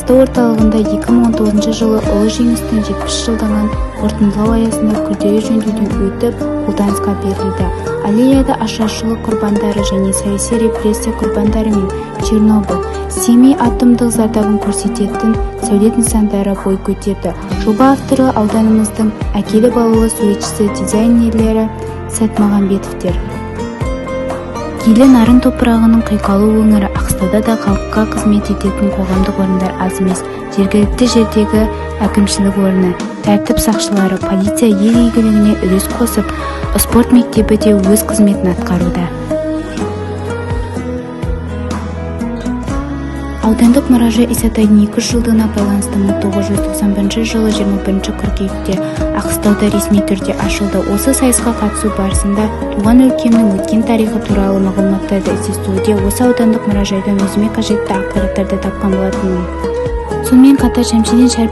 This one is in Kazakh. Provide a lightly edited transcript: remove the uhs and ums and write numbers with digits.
Ақтау орталығында 2019 жылы Ұлы Жеңістің 70 жылдығын қорытындылау аясында күрделі жөндеуден өтіп, қолданысқа берілді. Аллеяда ашаршылық құрбандары және саяси репрессия құрбандары мен Чернобыль, Семей атомдық зардабын көрсететін сәулет нысандары бой көтерді. Жоба авторы ауданымыздың әкелі-балалы суретшісі дизайнерлері Сәтмағанбетовтер. Киелі Нарын топырағының құйқалы өңірі Аққыстауда да халыққа қызмет ететін қоғамдық орындар аз емес. Жергілікті жердегі әкімшілік орны, тәртіп сақшылары, полиция ел игілігіне үлес қосып, спорт мектебі де өз қызметін атқаруда. Аудандық мұражай Исатайдың 200 жылдығына байланысты 1991 жылы 21 қыркүйекте Аққыстауда ресми түрде ашылды. Осы сайысқа қатысу барысында туған өлкемнің өткен тарихы туралы мағлұматтарды іздестіруде осы аудандық мұражайдан өзіме қажетті ақпараттарды тапқан болатынмын. Сонымен қатар Шәмшиден Шәріп